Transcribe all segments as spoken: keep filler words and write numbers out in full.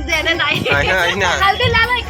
ज्यादा नहीं। आईना, आईना। हल्दी लालो एक।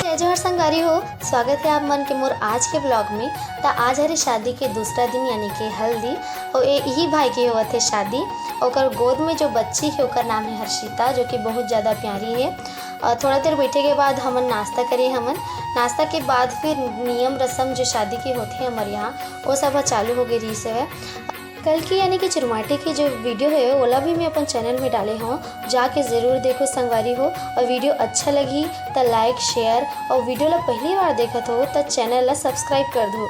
जय जोहार संगवारी हो, स्वागत है आप मन के मोर आज के vlog में। त आज हरे शादी के दूसरा दिन यानी कि हल्दी, और ए-, यही भाई के होवत है शादी। ओकर गोद में जो बच्ची है ओकर नाम है हर्षिता, जो कि बहुत ज़्यादा प्यारी है। और थोड़ा देर बैठे के बाद हमन नाश्ता करे हमन। नाश्ता के बाद फिर नियम रस्म जो शादी के होथे हमर यहाँ, वो सब ह चालू हो गए रहिस हवय। कल की यानी कि चुरमाटी की जो video है ओला भी मैं अपन channel में डाले हूँ, जाके ज़रूर देखो संगवारी हो। और video अच्छा लगी त like, share, और video ला पहली बार देखत हो त channel ला subscribe कर दो।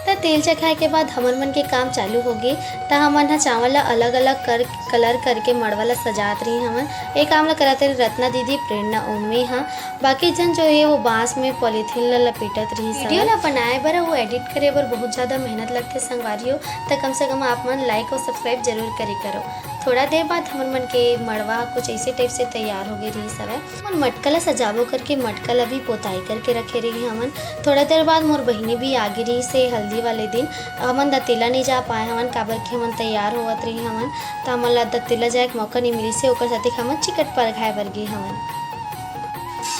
त तेल चखाए के बाद हमन मन के काम चालू हो गे। त हमन ह चावल ला अलग-अलग कर, colour करके मड़वा ला सजात रही हमन। ए काम ला करत रही रत्ना दीदी, प्रेरणा, ओमे ह। बाकी जन जो हे वो बांस में polythene ला लपेटत रही। Video ला बनाए बर, वो edit करे बर बहुत ज्यादा मेहनत लगथे संगवारी हो। त कम से कम आप मन like और subscribe जरूर करे करो। थोड़ा देर बाद हमर मन के मड़वा कुछ ऐसे type से तैयार हो गए रहिस हवय। हमन मटका ला सजाबो करके मटका ला भी पोताई करके रखे रही हमन। थोड़ा देर बाद मोर बहिनी भी आगे रहिस हे हल्दी वाले दिन। हमन दतेला नहीं जा पाए हमन, काबर कि हमन तैयार होवत रही हमन, त हमन ला दतेला जाए के मौका नहीं मिलिस हे, ओकर सेती हमन चिकट परघाए बर गे हमन।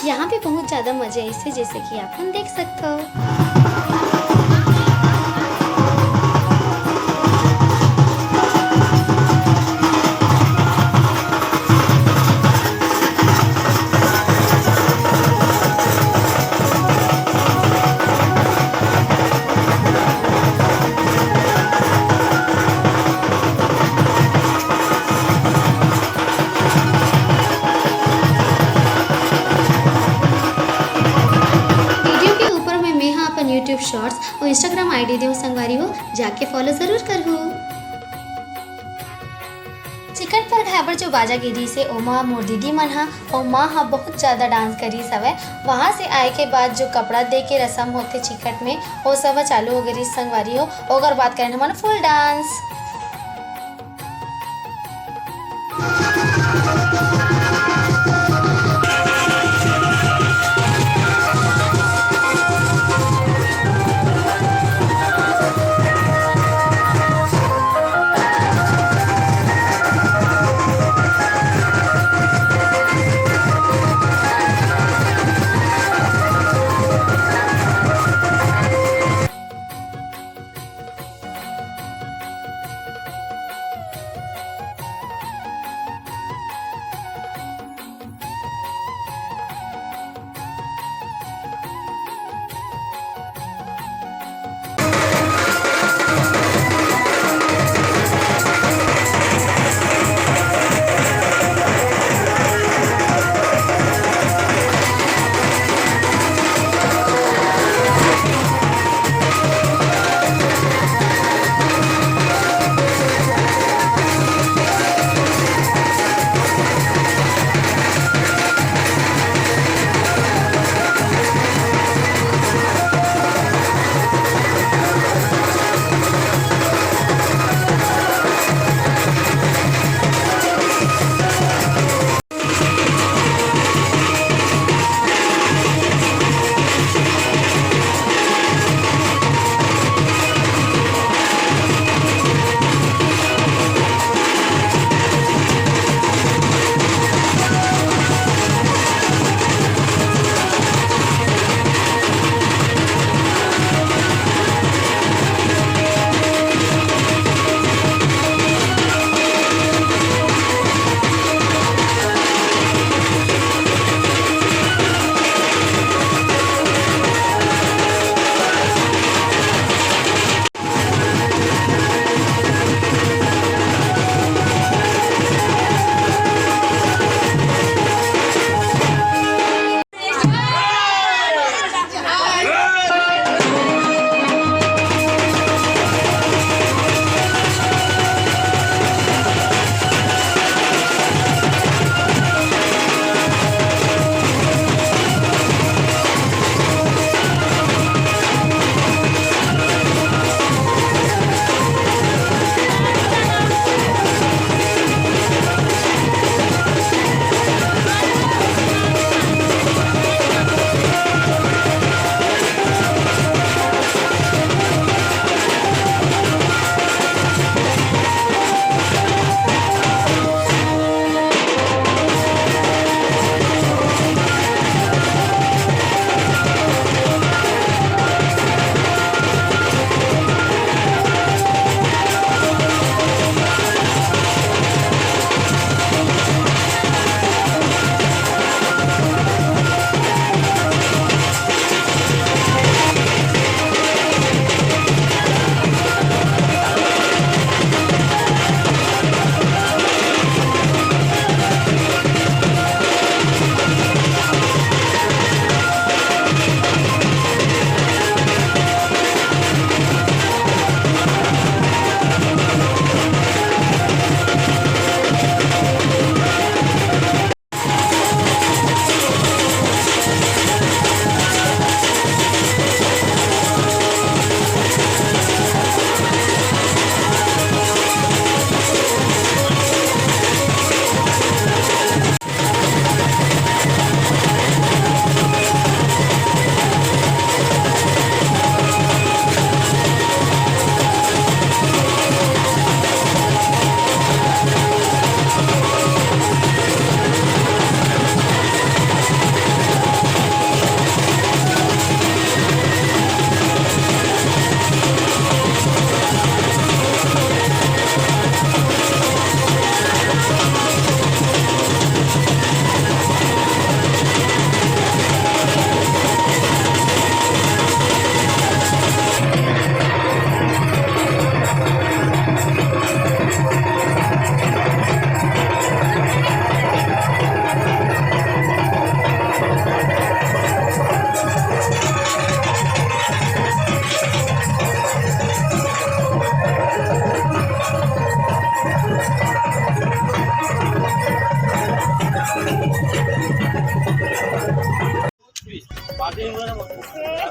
यहाँ भी बहुत ज्यादा मजा आइस हे, जैसे कि आप मन देख सकते हो। Video के ऊपर में मैं हा अपन YouTube Shorts और Instagram I D देव संगवारी हो, जाके follow जरूर करहू। चिकट परघाए बर जो बाजा गिरिस हे, ओमा मोर दीदी मन ह अउ माँ ह बहुत ज्यादा dance करिस हवय। वहाँ से आए के बाद जो कपड़ा दे के रसम होथे चिकट में, वो सब ह चालू हो गे रिहिस संगवारी हो। ओकर बाद करन हमन full dance।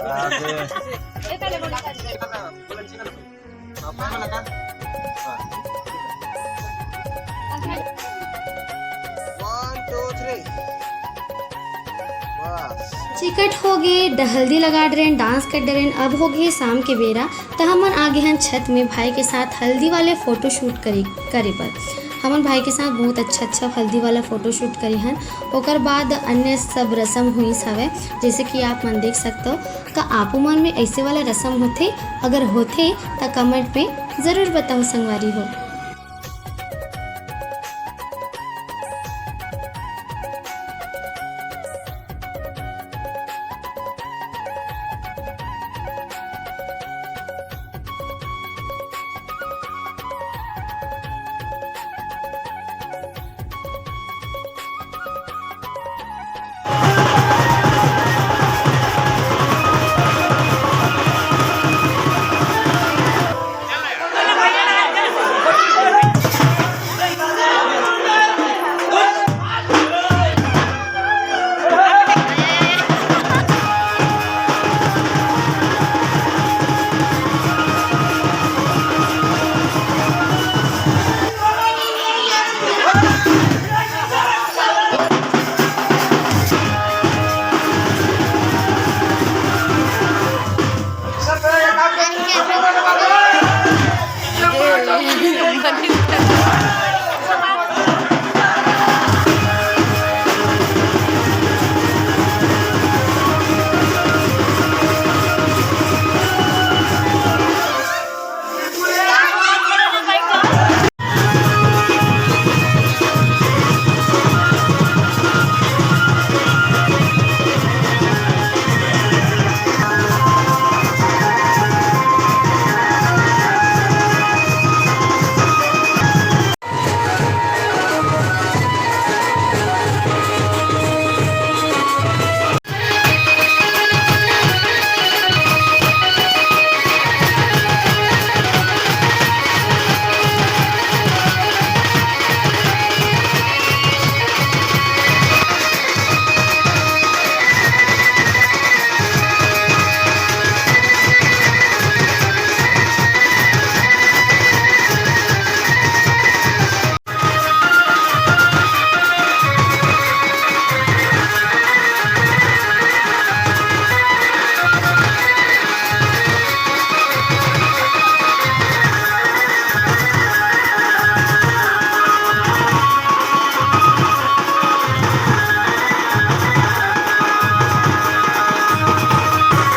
अरे। One, two, three। बस। चिकट हो गे, ड-, हल्दी लगा डरेन, dance कर डरेन। अब हो गे शाम के बेरा, त हमन आ गे हन छत में भाई के साथ हल्दी वाले photoshoot करे, करे बर। हमन भाई के साथ बहुत अच्छा-अच्छा हल्दी वाला photoshoot करे हन। ओकर बाद अन्य सब रसम हुईस हवय, जैसे कि आप मन देख सकथव। का आपो मन में ऐसे वाला रसम होथे? अगर होथे, त comment में जरूर बताओ संगवारी हो।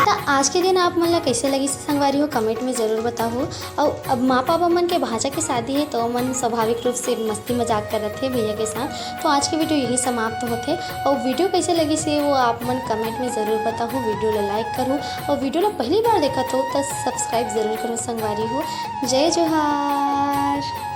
त आज के दिन आप मन ला कैसे लगिस संगवारी हो, comment में जरूर बताहू। अउ अब माँ पापा मन के भांचा के शादी हे, तो मन स्वाभाविक रूप से मस्ती मजाक करत हे भैया के साथ। तो आज के video यही समाप्त होथे। अउ video कैसे लगिस हे, वो आप मन comment में जरूर बताहू, video ला like करहू, अउ video ला पहली बार देखत हो, तो subscribe जरूर करहू संगवारी हो। जय जोहार।